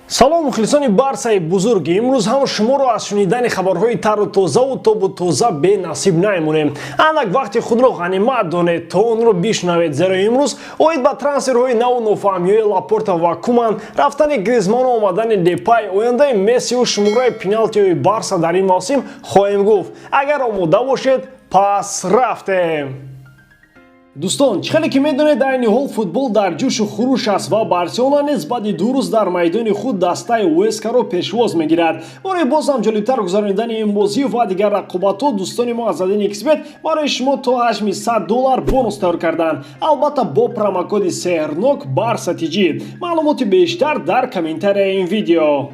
Салом, мухлисони Барсаи бузург! Имрӯз ҳам шуморо аз шунидани хабарҳои тару тозаву тобу тоза бенасиб намемонем. Андак вақти худро ғанимат донед, то онро бишунавед, зеро имрӯз оид ба трансферҳои наву нофаҳмиҳои Лапорта ва Куман, рафтани Гризману омадани Депай, ояндаи Мессиу шумораи пеналтиҳои Барса дар ин мавсим хоҳем гуфт. Агар омода бошед, пас рафтем. Дӯстон, чӣ хеле ки медонед, айни ҳол футбол дар ҷӯшу хуруш аст ва Барселона низ баъди 2 рӯз дар майдони худ дастаи Уэскаро пешвоз мегирад. Барои боз ҳам ҷолибтар гузаронидани ин бозӣ ва дигар рақобатҳо дӯстони мо аз 1xBet барои шумо то ҳаҷми 100 доллар бонус тайёр карданд, албатта бо промокоди сеҳрнок Барса ТЖ. Маълумоти бештар дар комментарияи ин видео.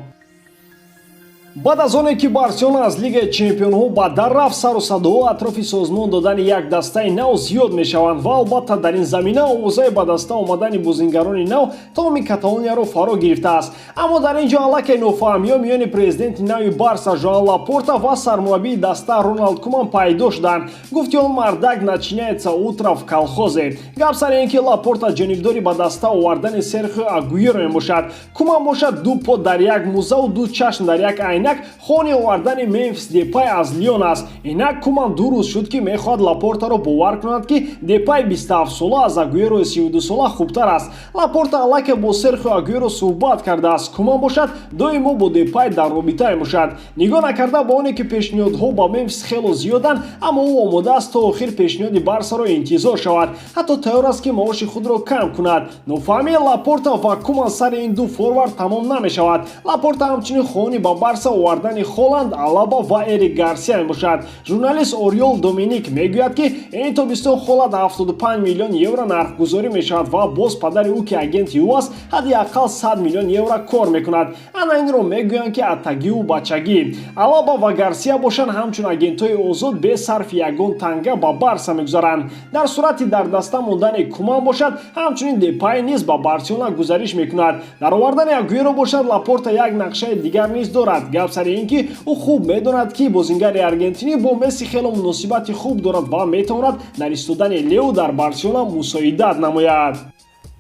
Баъд аз оне ки Барселона аз Лигаи чемпионҳо ба дар рафт, сару садоҳо атрофи созмон додани як дастаи нав зиёд мешаванд ва албатта дар ин замина овозаи ба даста омадани бозингарони нав тамоми Каталонияро фаро гирифтааст. Аммо дар ин ҷо аллакай нофаҳмиҳо миёни президенти нави Барса Жоан Лапорта ва сармураббии даста Роналд Куман пайдо шуданд. Гуфти он мардак: «Начинается утро в колхозе». Гап сари ин ки Лапорта ҷонибдори ба даста овардани Серхио Агуеро мебошад, Куман бошад ду по дар як музаву ду чашм дар як айнак хоҳони овардани Мемфис Депай аз Лион аст. Инак Куман 2 рӯз шуд, ки мехоҳад Лапортаро бовар кунад, ки Депай 27-сола аз Агуерои 32-сола хубтар аст. Лапорта аллакай бо Серхио Агуеро суҳбат кардааст. Куман бошад доимо бо Депай дар робита мебошад. Нигоҳ накарда ба оне ки пешниҳодҳо ба Мемфис хело зиёданд, аммо ӯ омода аст то охир пешниҳоди Барсаро интизор шавад, ҳатто тайёр аст, ки маоши худро кам кунад. Нофаҳмии Лапорта ва Куман сари ин ду форвард тамом намешавад. Лапорта ҳамчунин хоҳони ба Барса овардани Холанд, Алаба ва Эрик Гарсия мебошад. Журналист Ориол Доминик мегӯяд, ки ин тобистон Холанд 75 миллион евро нархгузорӣ мешавад ва боз падари ӯ, ки агенти ӯ аст, ҳадди ақал 100 миллион евро кор мекунад. Ана инро мегӯянд, ки атагиву бачагӣ. Алаба ва Гарсия бошанд, ҳамчун агентҳои озод бе сарфи ягон танга ба Барса мегузаранд. Дар сурати дар даста мондани Куман бошад, ҳамчунин Депай низ ба Барселона гузариш мекунад. Дар овардани Агуеро бошад, Лапорта як нақшаи дигар низ дорад. Гап сари ин ки ӯ хуб медонад, ки бозингари аргентинӣ бо Месси хело муносибати хуб дорад ва метавонад дар истодани Лео дар Барселона мусоидат намояд.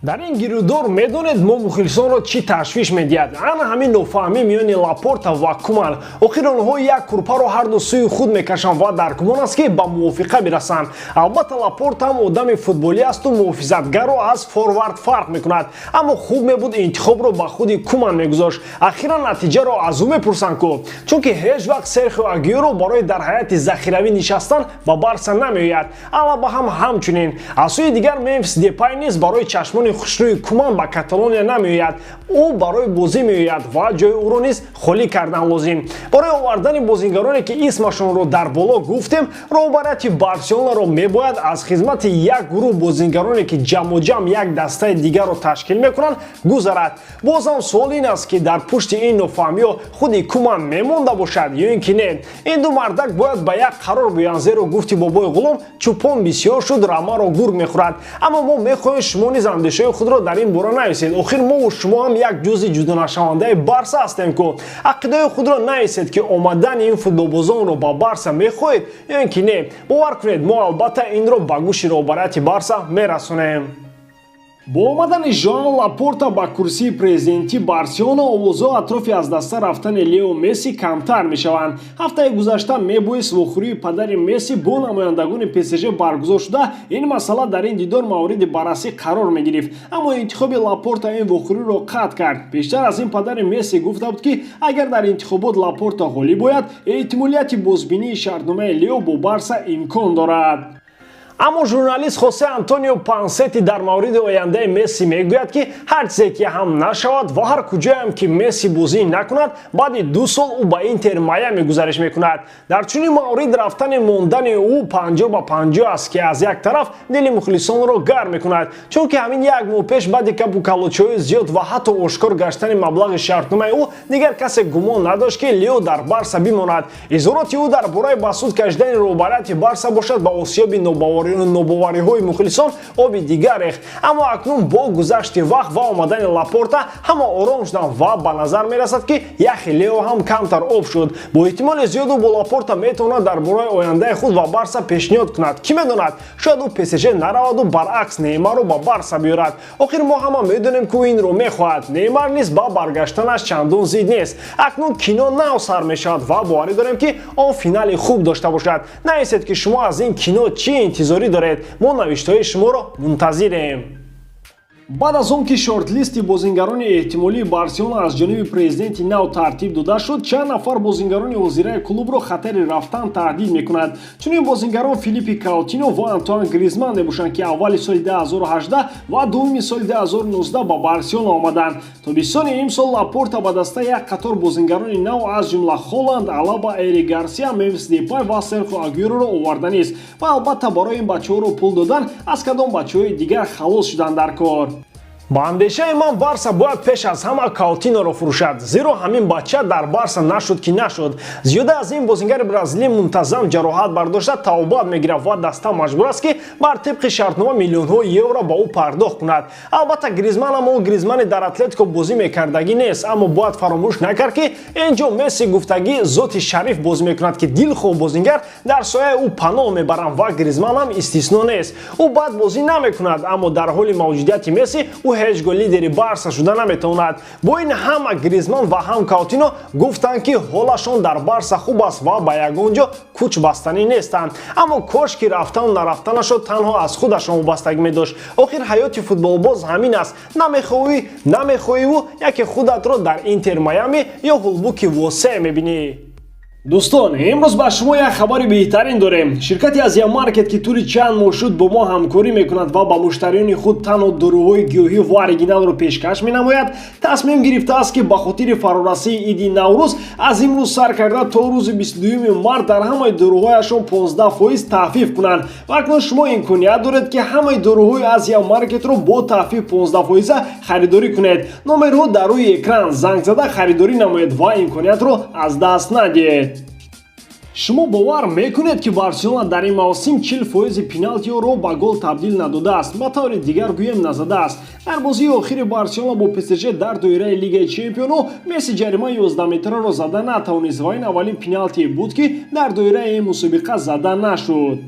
Дар ин гирудор, медонед, мо мухлисонро чӣ ташвиш медиҳад? Ана ҳамин нофаҳмӣ миёни Лапорта ва Куман. Охир онҳо як курпаро ҳарду сӯи худ мекашанд ва дар гумон аст, ки ба мувофиқа бирасанд. Албатта, Лапорта ҳам одами футболӣ асту муҳофизатгарро аз форвард фарқ мекунад, аммо хуб мебуд, интихобро ба худи Куман мегузошт. Ахиран натиҷаро аз ӯ мепурсанд ку, чунки ҳеҷ вақт Серхио Агюеро барои дар ҳайати захиравӣ нишастан ба Барса намеояд. Алаба ҳам ҳамчунин. Аз сӯи дигар, Мемфис Депай низ барои чашмони хушрӯи Куман ба Каталония намеояд, ӯ барои бозӣ меояд ва ҷои ӯро низ холӣ кардан лозим. Барои овардани бозингароне, ки исмашонро дар боло гуфтем, роҳбарияти Барселонаро мебояд аз хизмати як гурӯҳ бозингароне, ки ҷамъу як дастаи дигарро ташкил мекунанд, гузарад. Бозам суол ин аст, ки дар пушти ин нофаҳмиҳо худи Куман мемонда бошад ё ин ки не. Ин ду мардак бояд ба як қарор биёянд, зеро гуфти бобои ғулом: «Чӯпон бисёр шуд, рамаро гург мехӯрад». Аммо мо мехоҳем шумо низ андешаҳои худро дар ин бора нависед. Охир мову шумо ҳам як ҷузъи ҷудонашавандаи Барса ҳастем ку. Ақидаҳои худро нависед, ки омадани ин футболбозонро ба Барса мехоҳед ё ин ки не. Бовар кунед, мо албатта инро ба гӯши роҳбарияти Барса мерасонем. Бо омадани Жоан Лапорта ба курсии президентӣ Барселона овозҳо атрофи аз даста рафтани Лео Месси камтар мешаванд. Ҳафтаи гузашта мебоист вохӯрии падари Месси бо намояндагони ПСЖ баргузор шуда, ин масъала дар ин дидор мавриди баррасӣ қарор мегирифт, аммо интихоби Лапорта ин вохӯриро қатъ кард. Пештар аз ин падари Месси гуфта буд, ки агар дар интихобот Лапорта ғолиб ояд, эҳтимолияти бозбинии шартномаи Лео бо Барса имкон дорад. Аммо журналист Хосе Антонио Пансети дар мавриди ояндаи Месси мегӯяд, ки ҳар чизе ки ҳам нашавад ва ҳар куҷоям ки Месси бозӣ накунад, баъди 2 сол ӯ ба Интер Майами гузариш мекунад. Дар чунин маврид рафтани мондани ӯ 50 ба 50 аст, ки аз як тараф дили мухлисонро гарм мекунад, чунки ҳамин як моҳ пеш баъди капу калочиҳои зиёд ва ҳатто ошкор гаштани маблағи шартномаи ӯ дигар касе гумон надошт, ки Лео дар Барса бимонад. Изҳороти ӯ дар бораи ба суд кашидани роҳбарияти Барса бошад, ба осиёби нобоварӣ боварию нобовариҳои мухлисон оби дигар рехт. Аммо акнун бо гузашти вақт ва омадани Лапорта ҳама ором шуданд ва ба назар мерасад, ки яхи Лео ҳам камтар об шуд. Бо эҳтимоли зиёд ӯ бо Лапорта метавонад дар бораи ояндаи худ ва Барса пешниҳод кунад. Кӣ медонад, шояд ӯ ПСЖ нараваду баръакс Неймарро ба Барса биёрад. Охир мо ҳама медонем, ки ӯ инро мехоҳад. Неймар низ ба баргаштанаш чандон зид нест. Акнун кино нав сар мешавад ва боварӣ дорем, ки он финали хуб дошта бошад. Нависед, ки шумо аз ин кино чӣ интизорӣ доред. Мо навиштаҳои шуморо мунтазирем. Баъд аз он ки шортлисти бозингарони эҳтимолии Барселона аз ҷониби президенти нав тартиб дода шуд, чанд нафар бозингарони ҳозираи клубро хатари рафтан таҳдид мекунад. Чунин бозингарон Филиппи Каутино ва Антуан Гризман мебошанд, ки аввали соли 2018 ва дуюми соли 2019 ба Барселона омаданд. Тобистони имсол Лапорта ба дастаи як қатор бозингарони нав, аз ҷумла Холанд, Алаба, Эрик Гарсия, Мемфис Депай ва Серхо Агюроро оварданист. Ва албатта, барои ин бачаҳоро пул додан, аз кадом бачаҳои дигар халос шудан дар кор. Ба андешаи ман, Барса бояд пеш аз ҳама Каутиноро фурӯшад, зеро ҳамин бача дар Барса нашуд ки нашуд. Зиёда аз ин, бозингари бразилӣ мунтазам ҷароҳат бардошта тавбат мегирад ва даста маҷбур аст, ки бар тибқи шартнома миллионҳои евро ба ӯ пардохт кунад. Албатта, Гризман ам он Гризмани дар Атлетико бозӣ мекардагӣ нест, аммо бояд фаромӯш накард, ки ин ҷо Месси гуфтагӣ зоти шариф бозӣ мекунад, ки дилхоҳ бозингар дар сояи ӯ паноҳ мебаранд ва Гризман ҳам истисно нест. Ӯ бад бозӣ намекунад, аммо дар ҳоли мавҷудияти Месси ӯ ҳеҷ гоҳ лидери Барса шуда наметавонад. Бо ин ҳама, Гризман ва ҳам Каутино гуфтанд, ки ҳолашон дар Барса хуб аст ва ба ягон ҷо кӯч бастанӣ нестанд. Аммо кош ки рафтану нарафтанашо танҳо аз худашон вобастагӣ медошт. Охир ҳаёти футболбоз ҳамин аст: намехоҳӣ, намехоҳиву яке худатро дар Интер Майами ё Ҳулбуки Восе мебинӣ. Дӯстон, имрӯз ба шумо як хабари беҳтарин дорем. Ширкати Азия Маркет, ки тӯли чанд моҳ шуд бо мо ҳамкорӣ мекунад ва ба муштариёни худ танҳо доруҳои гиёҳӣ ва оригиналро пешкаш менамояд, тасмим гирифтааст, ки ба хотири фарорасии иди Наврӯз аз имрӯз сар карда то рӯзи 22 март дар ҳамаи доруҳояшон 15% тахфиф кунанд. Ва акнун шумо имконият доред, ки ҳамаи доруҳои Азия Маркетро бо тахфиф 15 фоиза харидорӣ кунед. Номерҳо дар рӯи экран, занг зада харидорӣ намоед ва имкониятро аз даст надиҳед. Шумо бовар мекунед, ки Барселона дар ин мавсим 40 фоизи пеналтиҳоро ба гол табдил надодааст, ба таври дигар гӯем, назадааст? Дар бозии охири Барселона бо ПСЖ дар доираи Лигаи чемпионҳо Месси ҷаримаи 11 метраро зада натавонист ва ин аввалин пеналтие буд, ки дар доираи ин мусобиқа зада нашуд.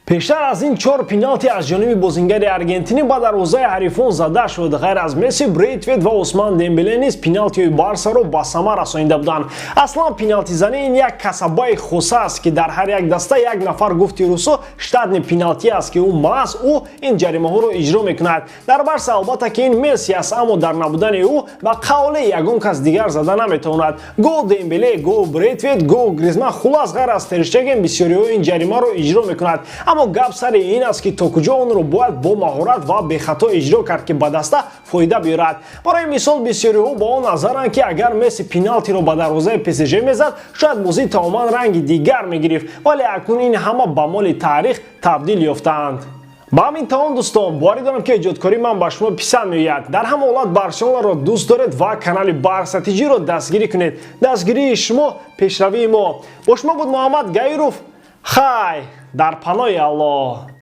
Пештар аз ин чор пеналти аз ҷониби бозингари аргентинӣ ба дарвозаи ҳарифон зада шуд. Ғайр аз Месси, Брейтвет ва Осман Дембеле низ пеналтиҳои Барсаро ба самар расонида буданд. Аслан, пеналтизанӣ ин як касабаи хоса аст, ки дар ҳар як даста як нафар, гуфти русо, штатный пеналтӣ аст, ки ӯ маҳз ӯ ин ҷаримаҳоро иҷро мекунад. Дар Барса, албатта, ки ин Месси аст, аммо дар набудани ӯ, ба қавле, ягон кас дигар зада наметавонад. Гоҳ Дембеле, гоҳ Брейтвет, гоҳ Гризман, хулас, ғайр аз Терштеген бисёриҳо ин ҷаримаро иҷро мекунад. Аммо гап сари ин аст, ки то куҷо онро бояд бо маҳорат ва бехато иҷро кард, ки ба даста фоида биёрад. Барои мисол, бисёриҳо ба он назаранд, ки агар Месси пеналтиро ба дарвозаи ПСЖ мезад, шояд бозӣ тамоман ранги дигар мегирифт. Вале акнун ин ҳама ба моли таърих табдил ёфтаанд. Ба ҳамин тамом, дӯстон. Боварӣ дорам, ки эҷодкории ман ба шумо писанд меояд. Дар ҳама ҳолат Барселонаро дӯст доред ва канали Барса ТЖро дастгирӣ кунед. Дастгирии шумо пешравии мо. Бо шумо буд Муҳаммад Гаиров. Хай, дар паноҳи Аллоҳ.